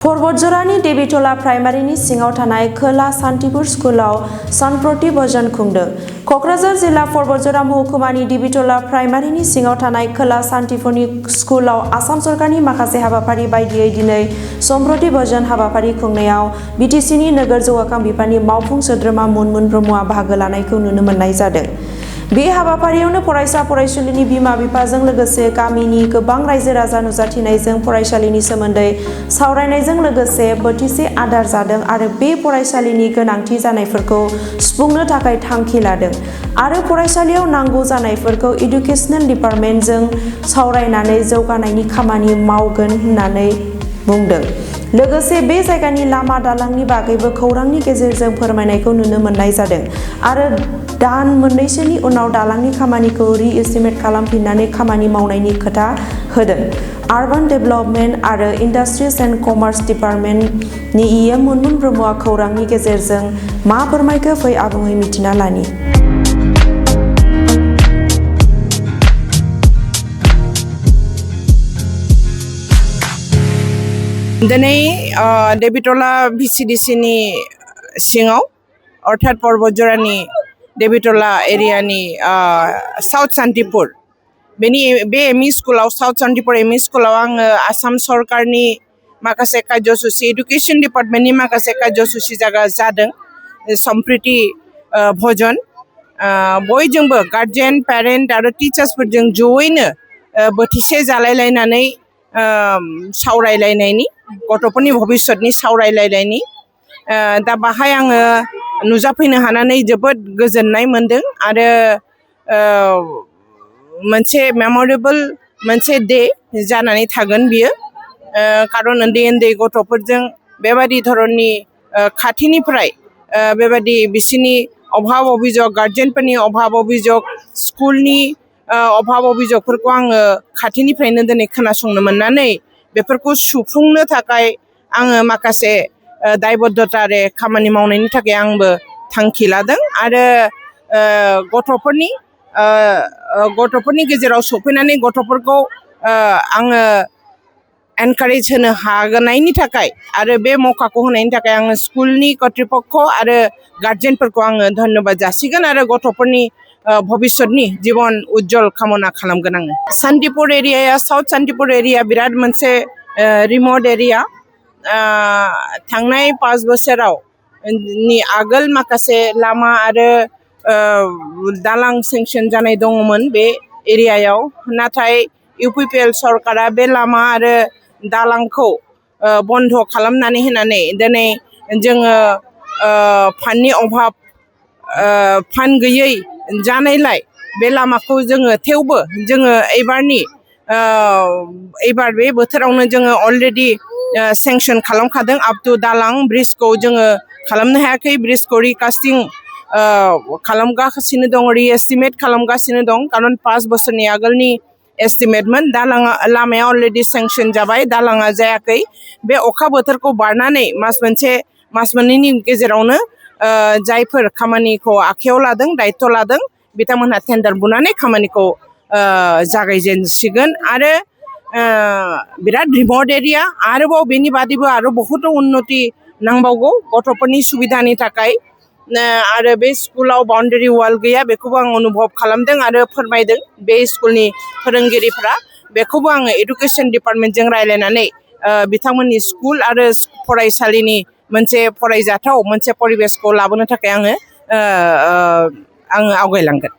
परबतजरानि देबिटला प्राइमारिनि सिङाव थानाय खोला सान्तिपुर स्कुलाव सानप्रति भजन खुंदों। कक्राझार जिल्ला परबतजरा महकुमानि देबिटला प्राइमारिनि सिङाव थानाय खोला सान्तिपुरनि स्कुलाव आसाम सरकारनि माखासे हाबाफारि बायदियै दिनै समप्रति भजन हाबाफारि खुंनायाव बिटिसिनि नोगोर जौगाखां बिफाननि मावफुं सोद्रोमा मुनमुन ब्रह्मआ बाहागो लानायखौ नुनो मोननाय जादों। बे हाबाफारियावनो फरायसा फरायसुलिनि बिमा बिफाजों लोगोसे गामिनि गोबां रायजो राजा नुजाथिनायजों फरायसालिनि सोमोन्दै सावरायनायजों लोगोसे बोथिसे आदार जादों आरो बे फरायसालिनि गोनांथि जानायफोरखौ सुफुंनो थाखाय थांखि लादों आरो फरायसालियाव नांगौ जानायफोरखौ इडुकेसनेल डिपार्टमेन्टजों सावरायनानै जौगानायनि खामानि मावगोन होननानै बुंदों। लोगोसे बे जायगानि लामा दालांनि बागैबो खौरांनि गेजेरजों फोरमायनायखौ नुनो मोननाय जादों आरो दान मोननैसोनि उनाव दालांनि खामानिखौ रि-एस्टिमेट खालामफिननानै खामानि मावनायनि खोथा होदों। आर्बान डेभेलपमेन्ट आरो इन्डास्ट्रिज एन्ड कमार्स डिपार्टमेन्टनि इएम मुनमुन ब्रह्मआ खौरांनि गेजेरजों मा फोरमायखो फै आबुङै मिथिना लानि। दिनै देबिटला भिसिडिसिनि सिङाव अर्थात परबतजरानि देबिटला एरियानि साउथ सान्तिपुर बे एमइ स्कुलाव साउथ सान्तिपुर एमइ स्कुलाव आङो आसाम सरकारनि माखासे कार्यसुचि इडुकेसन डिपार्टमेन्टनि माखासे कार्यसुचि जादों समप्रति भजन बयजोंबो गार्जेन पेरेन्ट आरो टिचार्सफोरजों जयैनो बोथिसे जालायलायनानै सावरायलायनायनि गथ'फोरनि भबिष्यतनि सावरायलायनायनि दा बाहाय आङो नुजाफैनो हानानै जोबोद गोजोननाय मोनदों आरो मोनसे मेमरेबल मोनसे डे जानानै थागोन बियो खारन उन्दै उन्दै गथ'फोरजों बेबायदि धरननि खाथिनिफ्राय बेबायदि बिसिनि अभाब अभिजग गार्जेनफोरनि अभाब अभिजग स्कुलनि अभाब अभिजगफोरखौ आङो खाथिनिफ्रायनो दिनै खोनासंनो मोननानै बेफोरखौ सुफुंनो थाखाय आङो माखासे दायबद्धतारे खामानि मावनायनि थाखाय आंबो थांखि लादों आरो गथ'फोरनि गेजेराव सफैनानै गथ'फोरखौ आङो एनकारेज होनो हानायनि थाखाय आरो बे मौकाखौ होनायनि थाखाय आङो स्कुलनि कर्तृपक्ष आरो गार्जेनफोरखौ आङो धन्यबाद जासिगोन आरो गथ'फोरनि भबिष्यतनि जिबन उज्जवल कामना खालामगोन आङो। सान्तिपुर एरियाया साउथ सान्तिपुर एरिया बिराद मोनसे रिमट एरिया थांनाय 5 बोसोराव आगोल माखासे लामा आरो दालां सेंसन जानाय दङमोन बे एरियायाव नाथाय इउपिपिएल सरकारा बे लामा आरो दालांखौ बन्द खालामनानै होनानै दिनै जोङो फान्डनि अभाब फान्ड गैयै जानायलाय बे लामाखौ जोङो थेवबो जोङो एबार बे बोथोरावनो जोङो अलरेडि सेंसन खालामखादों आप टु दालां ब्रिजखौ जोङो खालामनो हायाखै ब्रिजखौ रिकास्टिं खालामगासिनो दं रि-एस्टिमेट खालामगासिनो दं खारन 5 बोसोरनि आगोलनि एस्टिमेटमोन लामाया अलरेडि सेंसन जाबाय दालाङा जायाखै बे अखा बोथोरखौ बारनानै मास मोननैनि गेजेरावनो जायफोर खामानिखौ आखायाव लादों दायित्व लादों बिथांमोनहा टेन्डार बुनानै खामानिखौ जागायजेनसिगोन आरो बिराद रिमट एरिया आरोबाव बेनि बादैबो आरो बहुत उन्नति नांबावगौ गथ'फोरनि सुबिदानि थाखाय आरो बे स्कुलाव बाउन्डारि वाल गैया बेखौबो आं अनुभब खालामदों आरो फोरमायदों बे स्कुलनि फोरोंगिरिफ्रा बेखौबो आङो इडुकेसन डिपार्टमेन्टजों रायलायनानै बिथांमोननि स्कुल आरो फरायसालिनि मोनसे फरायजाथाव मोनसे परिबेसखौ लाबोनो थाखाय आङो आवगायलांगोन।